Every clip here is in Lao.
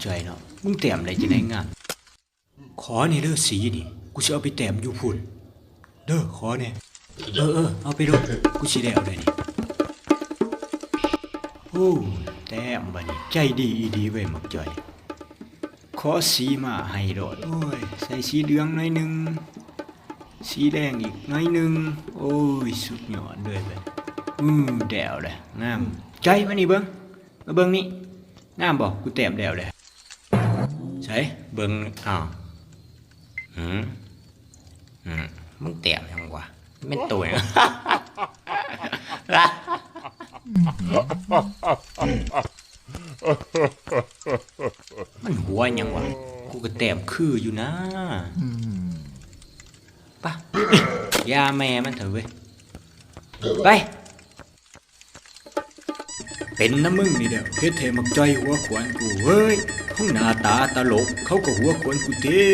ຈ່ອຍເນາະ ມຶງແຕ້ມໄດ້ຈັ່ງໃດງາມ. ຂໍແດ່ເດີ ສີນີ້ ກູຊິເອົາໄປແຕ້ມຢູ່ພຸ້ນເດີ ຂໍແດ່. ເອີໆ ເອົາໄປໂລດ ກູຊິໄດ້ເອົາໄດ້ນີ້. ໂອ້ ແຕ້ມບາດນີ້ ໃຈດີອີ່ຫຼີເວີຍ ໝາກຈ່ອຍ. ຂໍສີມາໃຫ້ໂລດ. ໂອ້ຍ ໃສ່ສີເຫຼືອງໜ້ອຍໜຶ່ງ ສີແດງອີກໜ້ອຍໜຶ່ງ. ໂອ້ຍ ສຸດຍອດເລີຍເວີຍ. ອື ແລ້ວແຫຼະ ງາມ. ຈ່ອຍ ມານີ້ເບິ່ງ ມາເບິ່ງນີ້ ງາມບໍ່? ກູແຕ້ມແລ້ວເດ້. ໃສ ເບິ່ງ. ອ້າວ ຫື ຫື ມຶງແຕ້ມຫຍັງວະ? ແມ່ນໂຕຫຍັງ? ມັນຫົວຫຍັງວະ? ກູກໍແຕ້ມຄືຢູ່ນາ. ປະ ຢ່າແມ່ມັນເຖາະເວີຍ ໄປ. ເປັນນຳມຶງນີ້ແຫຼະ ເຮັດໃຫ້ໝາກຈ່ອຍຫົວຂວັນກູເວີຍ. ທັງໜ້າຕາຕະຫຼົກ ເຂົາກໍຫົວຂວັນກູເດ້.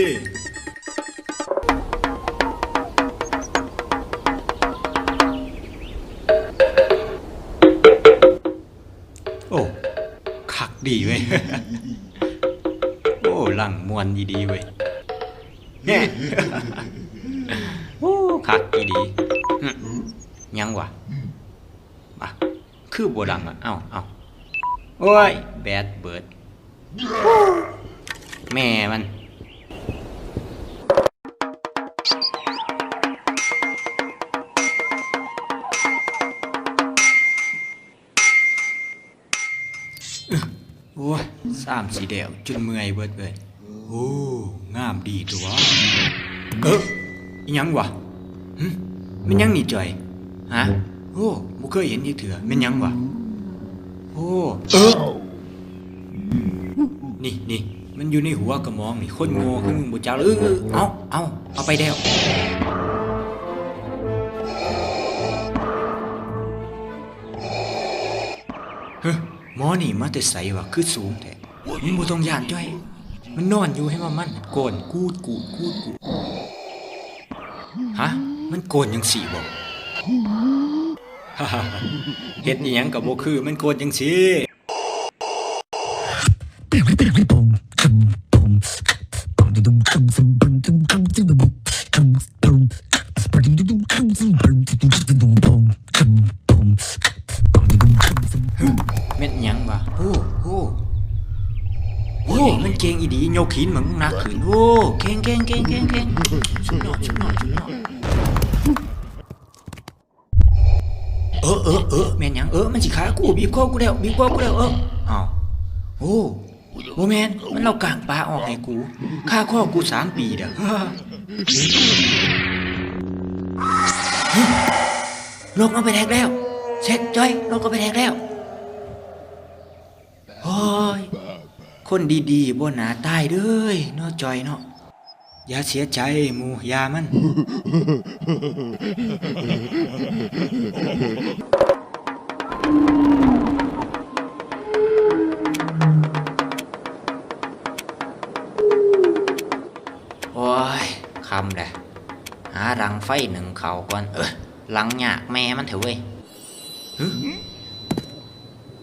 ໂອ້ ຄັກດີເວີຍ. ໂອ້ ຫຼັງມ່ວນດີໆເວີຍ. ໂອ້ ຄັກອີ່ຫຼີ. ຫຍັງວະ? ບາ ຄືບໍ່ດັງວະ? ເອົ້າ ເອົ້າ ໂອ້ຍ ແບດເບີດ ແມ່ມັນ. ໂອ້ຍ ສາມສີ່ແດວຈົນເມື່ອຍເບີດເລີຍ. ໂອ້ ງາມດີຕົວະ. ເອີ ອີ່ຫຍັງວະ? ຫຶ ແມ່ນຫຍັງນີ້ຈ່ອຍ? ຫະ? ໂອ້ ບໍ່ເຄີຍເຫັນຈັກເທື່ອ. ແມ່ນຫຍັງວະ? ໂອ້ ເອີ ນີ້ ນີ້ ມັນຢູ່ໃນຫົວກະໝອງນີ້. ຄົນໂງ່ຄືມຶງບໍ່ຈັກ. ເອີ ເອີ ເອົາ ເອົາ ເອົາໄປແລ້ວ. ເຮີ ໝໍນີ້ມາແຕ່ໃສວະ? ຄືສູງແທ້. ມຶງບໍ່ຕ້ອງຢ້ານຈ້ອຍ ມັນນອນຢູ່ ເຫັນບໍ່? ມັນໂກນກູດກູດກູດກູດ. ຫະ? ມັນໂກນຈັ່ງຊີ້ບໍ? ເຮັດອີ່ຫຍັງກໍບໍ່ຄື ມັນໂກນຈັ່ງຊີ້. ຫຶ ແມ່ນຫຍັງວະ? ໂອ້ ໂອ້ ໂອ້ ມັນເກັ່ງອີ່ຫຼີ ຍົກຫີນມັນໜັກຂຶ້ນ. ໂອ້ ເກັ່ງ ເກັ່ງ ເກັ່ງ ເກັ່ງ ເກັ່ງ ສຸດຍອດ ສຸດຍອດ ສຸດຍອດ. ເອີ ເອີ ເອີ ແມ່ນຫຍັງ? ເອີ ມັນຊິຂ້າກູ ບີບຄໍກູແລ້ວ ບີບຄໍກູແລ້ວ. ເອີ ອ້າວ ໂອ້ ບໍ່ແມ່ນ ມັນເລົ່າກ້າງປາອອກໃຫ້ກູ ຄາຄໍກູສາມປີເດີ້. ນົກເອົາໄປແທກແລ້ວ ແຊກ ຈ່ອຍ ນົກເອົາໄປແທກແລ້ວ. ໂອ້ຍ ຄົນດີໆບໍ່ໜ້າຕາຍເດີເນາະ ຈ່ອຍເນາະ. ຢ່າເສຍໃຈໝູ່ ຢ່າມັນ. ໂອ້ຍ ຄ່ຳແລ້ວ ຫາດັງໄຟໜຶ້ງເຂົ້າກ່ອນ. ເອີ ຫຼັງຍາກແມ່ມັນເຖາະເວີຍ. ຫຶ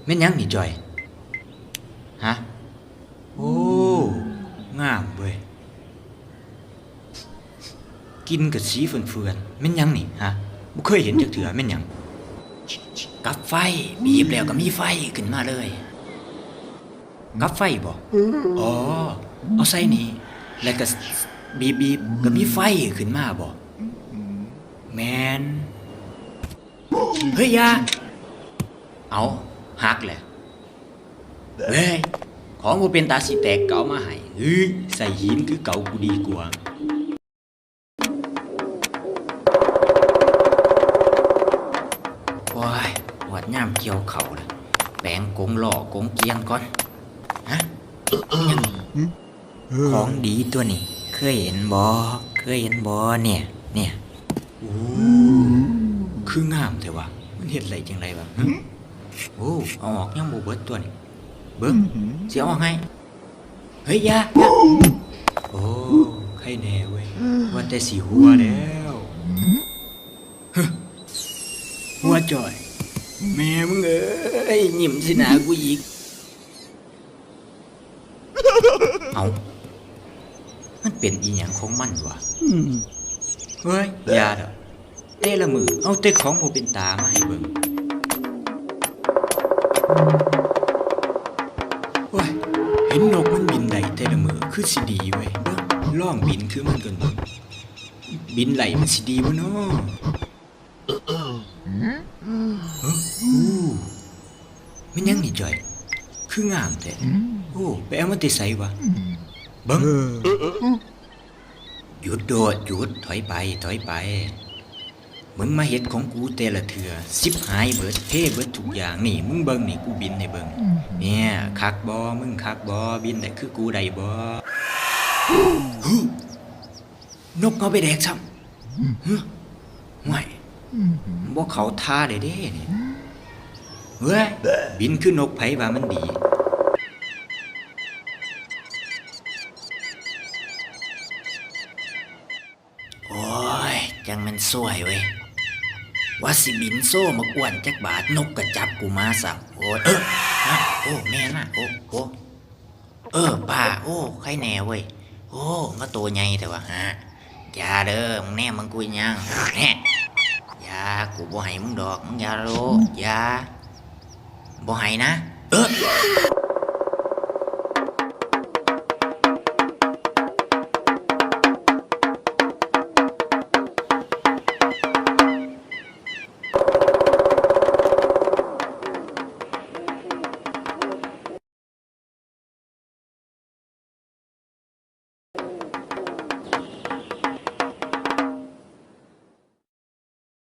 ແມ່ນຫຍັງນີ້ຈ່ອຍ? ຫະ? ໂອ້ ງາມເວີຍ ກິ່ນກະສີເຟືອນໆ. ແມ່ນຫຍັງນີ້? ຫະ? ບໍ່ເຄີຍເຫັນຈັກເທື່ອ. ແມ່ນຫຍັງ? ກັບໄຟ ບີບແລ້ວກະມີໄຟຂຶ້ນມາເລີຍ. ກັບໄຟບໍ? ອໍ ເອົາໃສ່ນີ້ ແລ້ວກະບີບໆ ກະມີໄຟຂຶ້ນມາບໍ? ແມ່ນ. ເຮີ້ຍ ຢ່າ ເອົາ ຫັກແຫຼະ. ເຮີ້ຍ ຂອງບໍ່ເປັນຕາຊິແຕກກະເອົາມາໃຫ້. ເຮີ້ຍ ໃສ່ຫີນຄືເກົ່າກູດີກວ່າ. ໂອ້ຍ ຮອດຍາມກ່ຽວເຂົ້າແລ້ວ ແປງກົງລໍ້ກົງກຽງກ່ອນ. ຫະ? ຂອງດີຕົວນີ້ ເຄີຍເຫັນບໍ່? ເຄີຍເຫັນບໍ່? ເນຍ ເນຍ. ໂອ້ ຄືງາມແທ້ວະ ມັນເຮັດໄດ້ຈັ່ງໃດວະ? ໂອ້ ເອົາອອກຍັງບໍ່ເບິດຕົວນີ້. ເບິ່ງ ຊິເອົາອອກໃຫ້. ເຮີ້ຍ ຢ່າ ຢ່າ. ໂອ້ ໄຄແນ່ເວີຍ ວ່າແຕ່ຊິຫົວແລ້ວ. ຫົວຈ່ອຍ ແມ່ມຶງເອີຍ ຍິ້ມໃສ່ໜ້າກູອີກ. ເອົາ ມັນເປັນອີ່ຫຍັງຂອງມັນວະ? ອືມ ເຮີ້ຍ ຢ່າດອກ ແຕ່ລະມື້ເອົາແຕ່ຂອງບໍ່ເປັນຕາມາໃຫ້ເບິ່ງ. ໂອ້ຍ ເຫັນນົກມັນບິນໄດ້ແຕ່ລະມື້ ຄືຊິດີເວີຍ. ເບິ່ງ ລອງບິນຄືມັນກ່ອນເບິ່ງ ບິນໄດ້ມັນຊິດີບໍ່ນໍ? ຮະ? ໂອ້ ແມ່ນຫຍັງນີ້ຈ້ອຍ? ຄືງາມແທ້. ໂອ້ ໄປເອົາມາແຕ່ໃສວະ? ເບິ່ງ ຢຸດໂດດ ຢຸດ ຖອຍໄປ ຖອຍໄປ. ມຶງມາເຮັດຂອງກູແຕ່ລະເທື່ອ ຊິບຫາຍເບິດ ເພເບິດທຸກຢ່າງ. ນີ້ ມຶງເບິ່ງນີ້ ກູບິນໃຫ້ເບິ່ງ. ເນ່ຍ ຄັກບໍ່? ມຶງຄັກບໍ່? ບິນໄດ້ຄືກູໄດ້ບໍ່? ຫຶ ນົກເອົາໄປແດກຊ້ຳ. ຫຶ ຫ້ວຍ ບໍ່ເຂົ້າທ່າເດ້ເດ້ນີ້. ເວີຍ ບິນຄືນົກໃຜວ່າມັນດີ. ໂອ້ຍ ຈັ່ງແມ່ນຊວຍເວີຍ ວ່າຊິບິນໂຊໝາກກ້ວນຈັກບາດ ນົກກໍຈັບກູມາຊ້ຳ. ໂອ້ຍ ເອີ ຮະ ໂອ້ ແມ່ນນະ ໂອ້ ໂອ້ ເອີ ປ້າ ໂອ້ ໃຄແນ່ເວີຍ. ໂອ້ ມາໂຕໃຫຍ່ແທ້ວະ ຫາ. ຢ່າເດີ ມຶງແນມເບິ່ງກູຫຍັງ ແນະ. ຢ່າ ກູບໍ່ໃຫ້ມຶງດອກ ມຶງຢ່າໂລດ ຢ່າ ບໍ່ໃຫ້ນະ. ເອີ